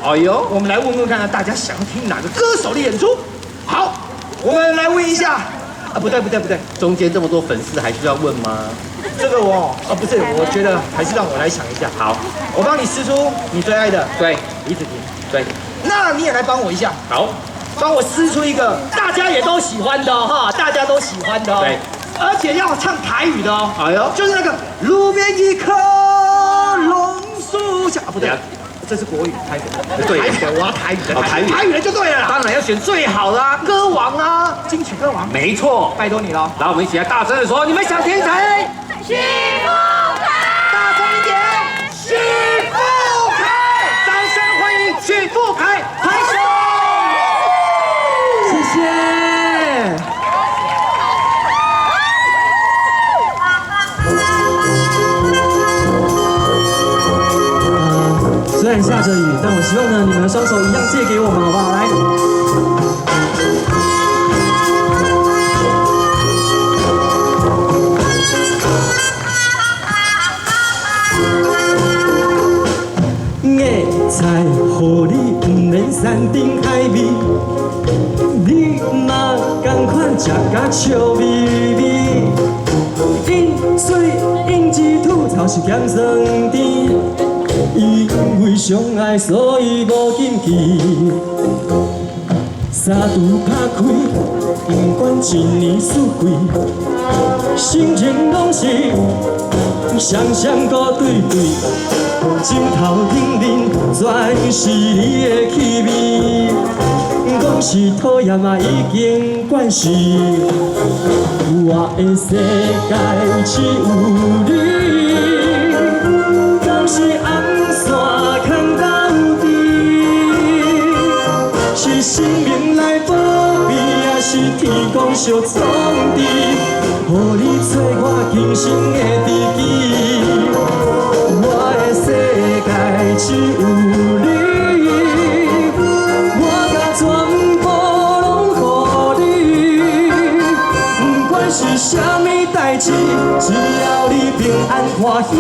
哎呦，我們來問問看看大家想要聽哪個歌手的演出？好，我們來問一下。啊，不對不對不對，中間這麼多粉絲還需要問嗎？這個我哦不是，我覺得還是讓我來想一下。好，我幫你撕出你最愛的李子婷。那你也來幫我一下。好，幫我撕出一個大家也都喜歡的哈，大家都喜歡的哦。而且要唱台語的哦。哎呦，就是那個路邊一棵榕樹下，啊不對，這是國語，台語。對，台語的，我要台語的，台語，台語的就對了。當然要選最好的啊，歌王啊，金曲歌王。沒錯，拜託你了。來，我們一起來大聲的說，你們想聽誰？許富凱。大聲一點，許富凱，掌聲歡迎許富凱，拍手。謝謝。雖然下着雨，但我希望呢，你們的雙手一樣借給我們，好不好？來。野菜予你毋免山珍海味，你嘛仝款食甲笑眯眯。飲水飲舌吐槽是鹹酸甜，因為相愛所以無禁忌。三櫥拍開，不管一年四季，心情攏是雙雙閣對對。枕頭頂面全是你的氣味，講是討厭嘛已經慣勢。我的世界只有你，敢是紅線牽斗阵？是神明來保庇，抑是天公相創治，予你做我今生的知己。我的世界只有你，我共全部攏予你。不管是啥物代誌，只要你平安歡喜，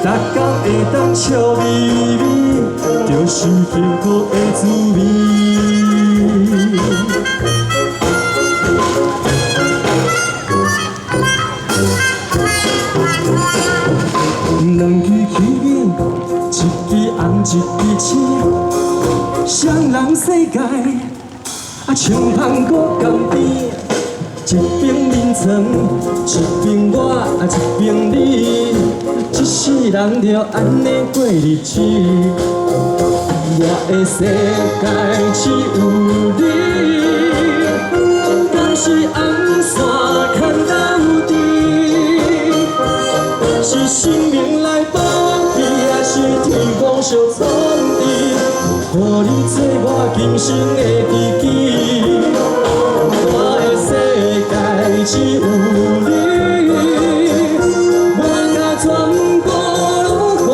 逐工會當笑眯眯，就是幸福的滋味。兩支起影，一支紅一支青，雙人世界啊，像香菇共甜。一邊眠床，一邊我，啊一邊你，一世人就按呢過日子。我的世界只有你，敢是紅線牽斗阵？是神明來保庇，抑是天公相創治，予你做我今生的知己。我的世界只有你，我共全部攏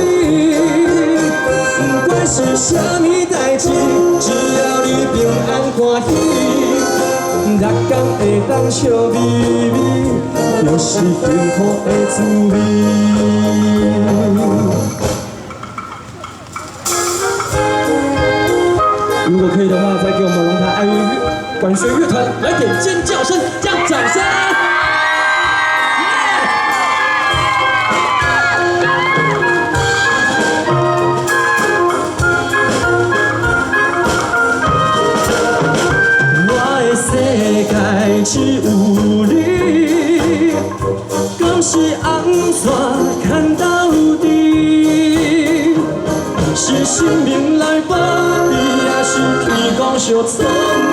予你。不管是啥物代誌，只要你平安歡喜，逐工會當笑眯眯，就是幸福的滋味。如果可以的話，再給我們龍潭愛樂管弦樂團來點尖叫聲加掌聲！我的世界只有你，敢是紅線牽斗阵？是神明來保庇，抑是天公相創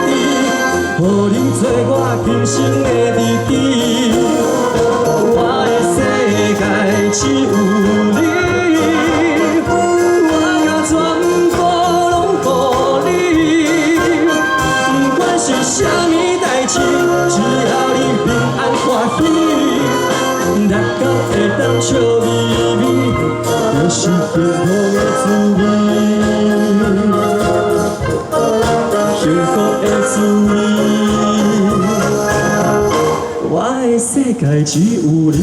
治，予你做我今生的知己。我的世界只有你，我共全部攏予你。不管是啥物代誌，只要你平安歡喜，逐工會當笑眯眯，就是幸福的滋味。幸福的滋味，我的世界只有你。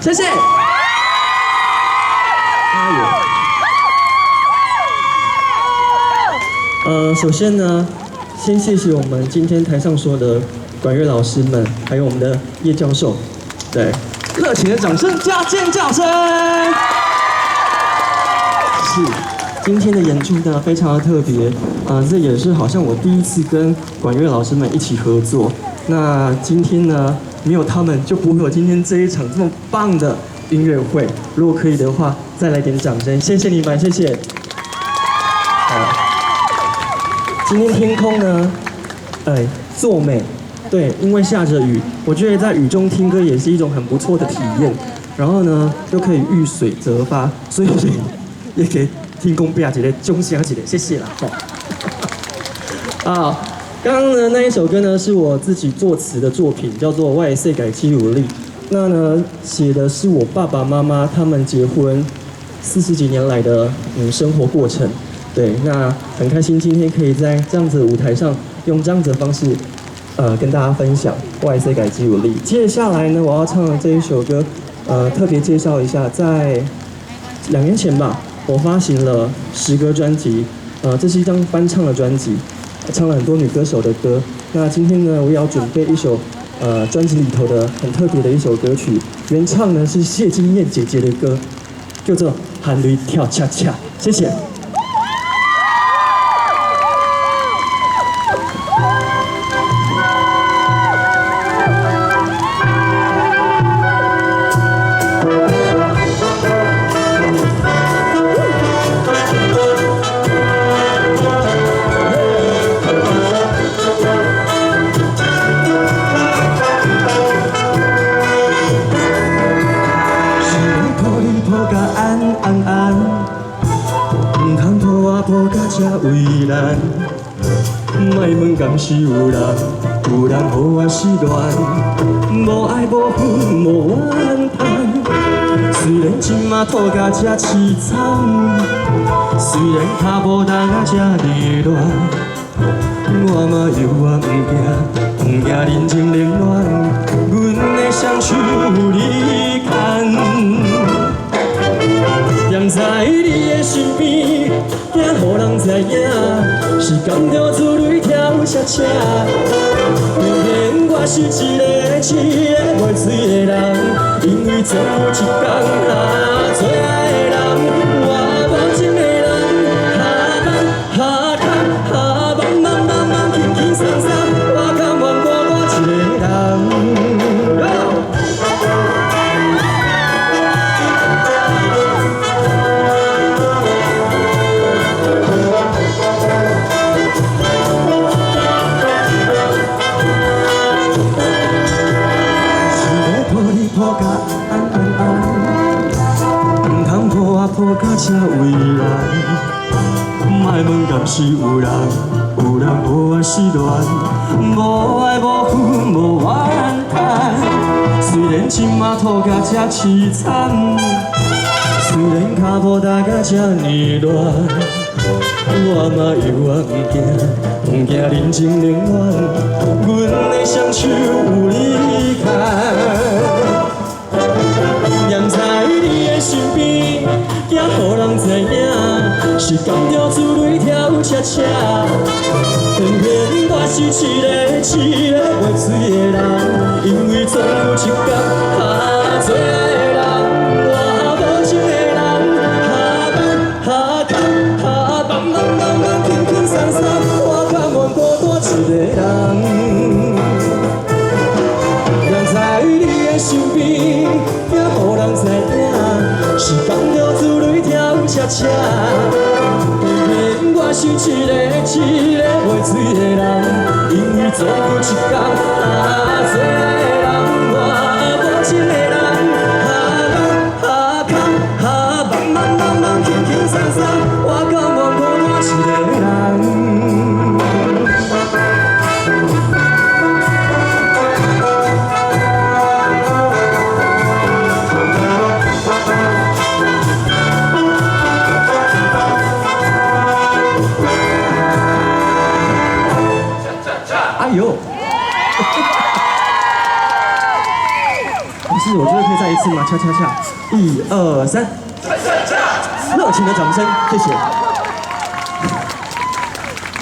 謝謝。哎呦，首先呢，先謝謝我們今天台上所有的管樂老師們，還有我們的葉教授，對，熱情的掌聲加尖叫聲。是，今天的演出呢非常的特別，這也是好像我第一次跟管樂老師們一起合作。那今天呢，沒有他們就不會有今天這一場這麼棒的音樂會。如果可以的話，再來點掌聲，謝謝你們，謝謝。好，今天天空呢，哎，作美，對，因為下着雨，我覺得在雨中聽歌也是一種很不錯的體驗。然後呢，又可以遇水則發，所以也給天公伯一個掌聲一個，謝謝啦。啊，剛剛呢那一首歌呢是我自己作詞的作品，叫做《我的世界只有你》。那呢寫的是我爸爸媽媽他們結婚40幾年來的生活過程。對，那很開心今天可以在這樣子的舞台上，用這樣子的方式，跟大家分享《我的世界只有你》。接下來呢，我要唱的這一首歌，特別介紹一下，在2年前吧，我發行了10歌專輯，這是一張翻唱的專輯，唱了很多女歌手的歌。那今天呢，我也要準備一首，專輯裡頭的很特別的一首歌曲，原唱呢是謝金燕姐姐的歌，叫做《含淚跳恰恰》，謝謝。為難，莫問敢是有人，有人予我失戀，無愛無恨無怨嘆。雖然這馬吐甲這悽慘，雖然跤步踏甲這呢亂，我嘛犹原毋驚，毋驚人情冷暖，阮的雙手有你牽。踮在你的身邊，惊予人知影，是甘著珠淚跳恰恰。偏偏我是一個痴的袂醉的人，因為總有一天啊，最愛的人，我無情的人，哈空哈空哈茫茫茫茫輕輕鬆鬆，我甘願孤單一個人。抱甲這為難，莫問敢是有人，有人予我失戀，無愛無恨無怨嘆。雖然這馬吐甲這悽慘，雖然跤步踏甲這呢亂，我嘛犹原毋驚，毋驚人情冷暖，阮的雙手有你牽。踮在你的身邊，惊予人知影，是甘著珠淚跳恰恰。偏偏我是一個痴的袂醉的人，因為總有一天啊，最愛的人，我無情的人，哈空哈空哈茫茫茫茫輕輕鬆鬆，我甘願孤單一個人。踮在你的身邊，惊予人知影，是甘著珠淚跳恰恰。偏偏我是一個痴的袂醉的人，因為總有一天啊，最愛的人，我無情的人，哈空哈空哈茫茫茫茫輕輕鬆鬆，我甘願孤單一個人。哎呦！是，我覺得可以再一次嗎？恰恰恰，一二三，熱情的掌聲，謝謝。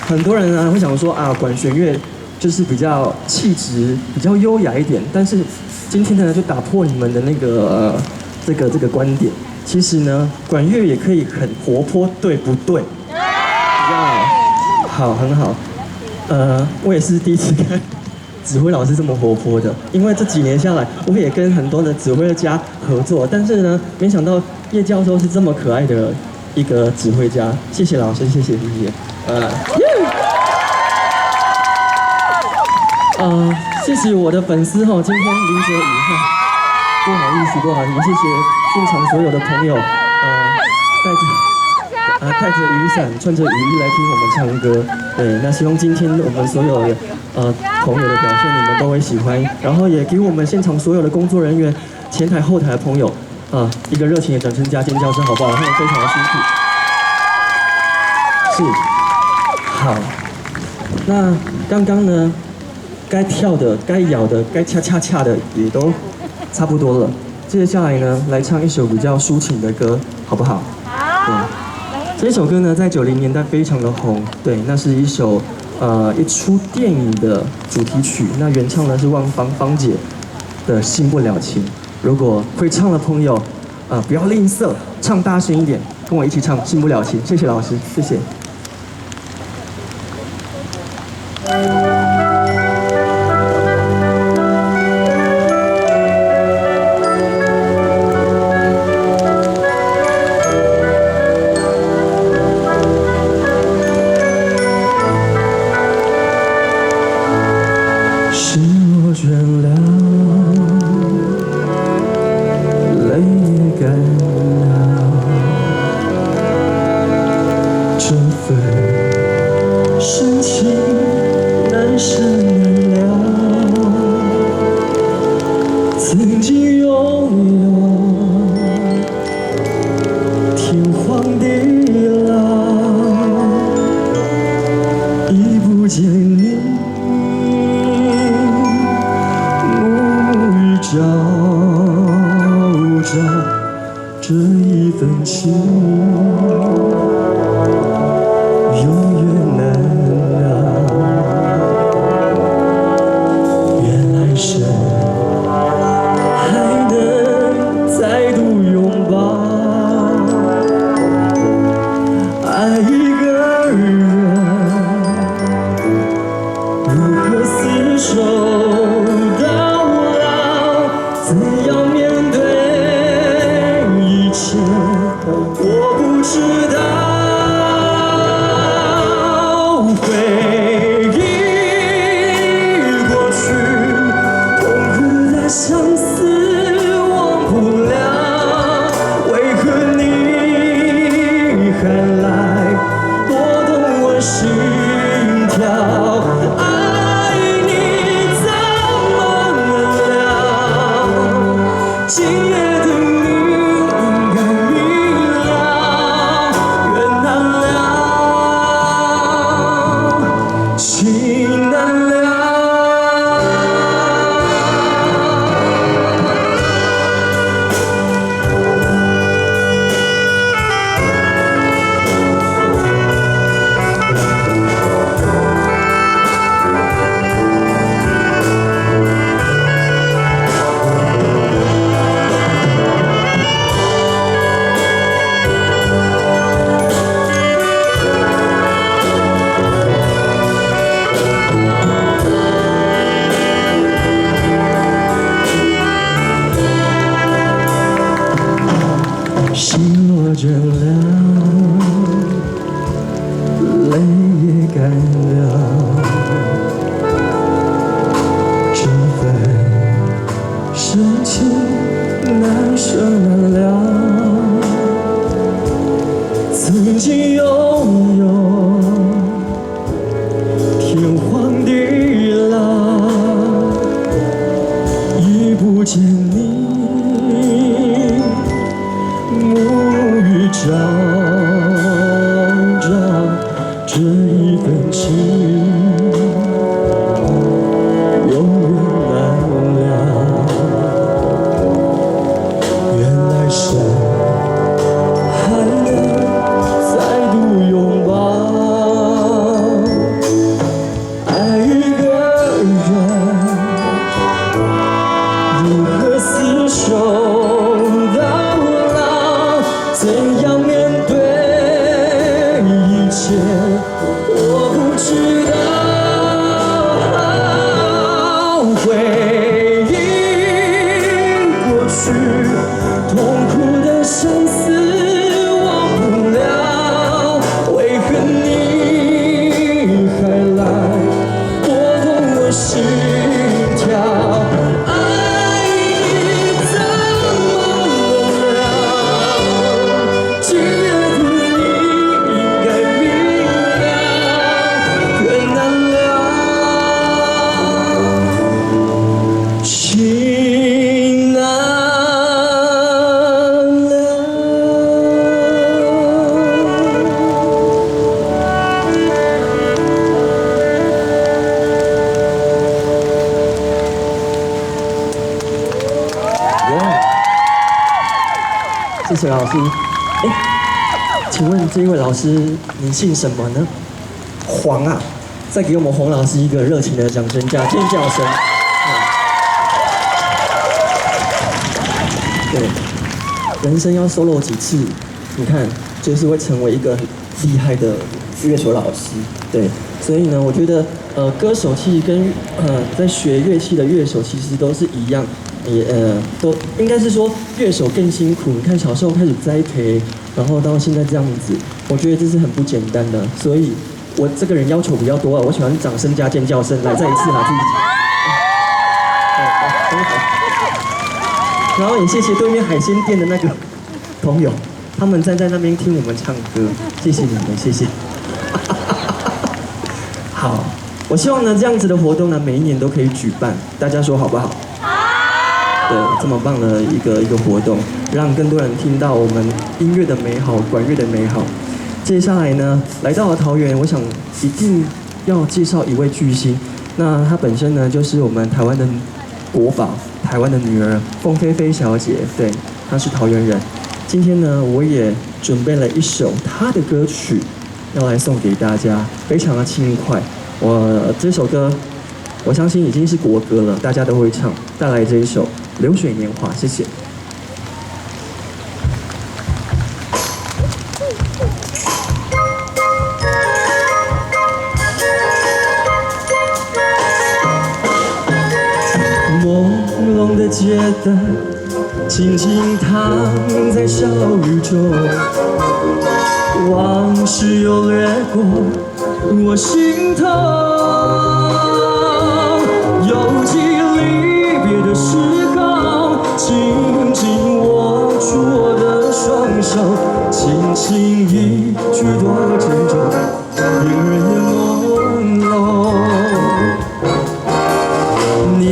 很多人呢會想說啊，管弦樂就是比較氣質、比較優雅一點，但是今天呢就打破你們的那個這個觀點。其實呢，管樂也可以很活潑，對不對？對。好，很好。我也是第一次看指揮老師這麼活潑的，因為這幾年下來，我也跟很多的指揮家合作，但是呢，沒想到葉教授是這麼可愛的一個指揮家。謝謝老師，謝謝謝謝。謝謝我的粉絲哈，今天淋着雨哈，不好意思不好意思，謝謝現場所有的朋友，帶着雨傘，穿着雨衣來聽我們唱歌。對，那希望今天我們所有的朋友的表現，你們都會喜歡。然後也給我們現場所有的工作人員、前台、後台的朋友一個熱情的掌聲加尖叫聲，好不好？他們非常的辛苦。是，好。那剛剛呢，該跳的、該搖的、該恰恰恰的也都差不多了。接下來呢，來唱一首比較抒情的歌，好不好？好。這首歌呢，在90年代非常的紅，對，那是一首一出電影的主題曲。那原唱呢是萬芳芳姐的《新不了情》。如果會唱的朋友，不要吝嗇，唱大聲一點，跟我一起唱《新不了情》。謝謝老師，謝謝。痛苦的相思忘不了，為何你還來撥動我心跳？愛你怎麼能了？今夜的你應該明了，緣難了，情難了。耶，謝謝老師。哎，請問這一位老師，您姓什麼呢？黃啊，再給我們黃老師一個熱情的掌聲加尖叫聲。對，人生要 solo 幾次，你看，就是會成為一個很厲害的樂手老師。對，所以呢，我覺得，歌手其實跟在學樂器的樂手其實都是一樣，也都應該是說樂手更辛苦。你看小時候開始栽培，然後到現在這樣子，我覺得這是很不簡單的。所以我這個人要求比較多啊，我喜歡掌聲加尖叫聲。來，再一次啦，自己。然後也謝謝對面海鮮店的那個朋友，他們站在那邊聽我們唱歌，謝謝你們，謝謝。好，我希望呢這樣子的活動呢，每一年都可以舉辦，大家說好不好？好。對，這麼棒的一個活動，讓更多人聽到我們音樂的美好，管樂的美好。接下來呢，來到了桃園，我想一定要介紹一位巨星，那她本身呢就是我們台灣的國寶。台灣的女兒鳳飛飛小姐，對，她是桃園人。今天呢，我也準備了一首她的歌曲，要來送給大家，非常的輕快。我這首歌，我相信已經是國歌了，大家都會唱。帶來這一首《流水年華》，謝謝。朦朧的街燈，靜靜躺在小雨中，往事又掠過我心頭。猶記離別的時候，緊緊握住我的雙手，輕輕一句多珍重，令人眼朦朧。年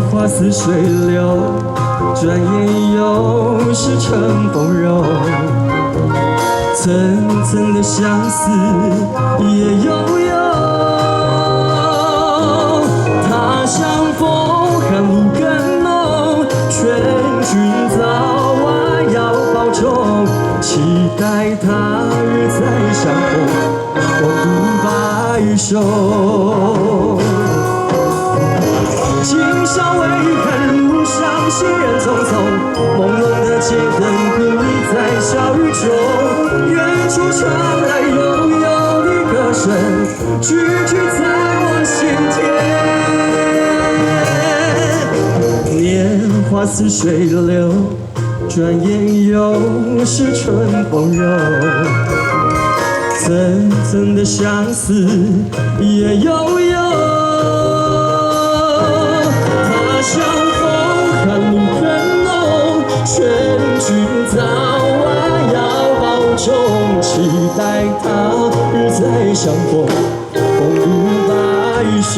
華似水流，轉眼又是春風柔，層層的相思也悠悠。他鄉風寒露更濃，勸君早晚要保重，期待他日再相逢，共度白首。今宵微寒路上，行人匆匆，朦朧的街燈孤立在小雨中，遠處傳來悠悠的歌聲，句句在我心田。年華似水流，轉眼又是春風柔，層層的相思也悠悠。他鄉風寒露更濃，勸君早晚要保重，期待他日再相逢，共度白首。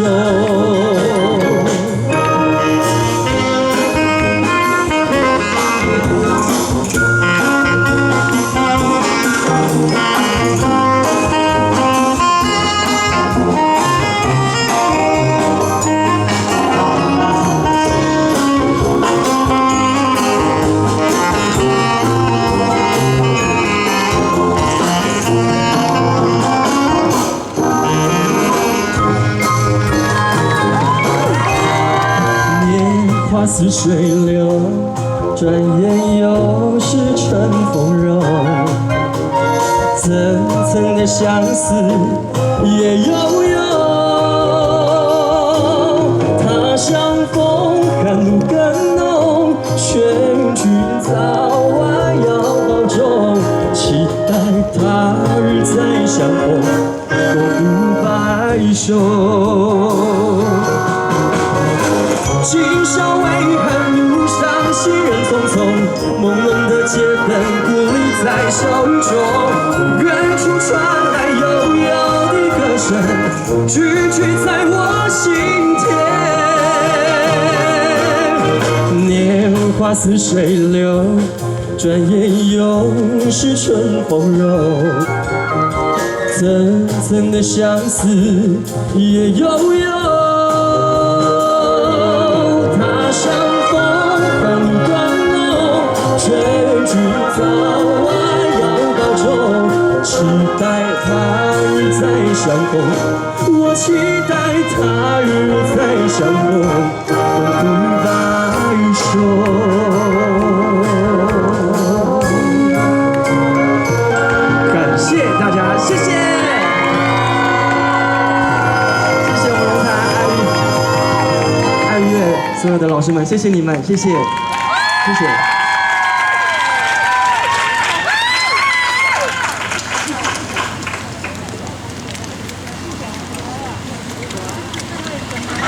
似水流，轉眼又是春風柔，層層的相思也悠悠。他鄉風寒露更濃，勸君早晚要保重，期待他日再相逢，共度白首。今宵为恨路上行人匆匆，朦胧的街灯孤立在小雨中，远處傳來悠悠的歌聲，句句在我心田。年華似水流，轉眼又是春風柔，層層的相思夜悠悠。他鄉風帆路斷濃，勸君早晚要保重，期待他日再相逢，我期待他日再相逢，共度白首。感謝大家，謝謝，謝謝我們龍潭愛樂所有的老師們，謝謝你們，謝謝，謝謝。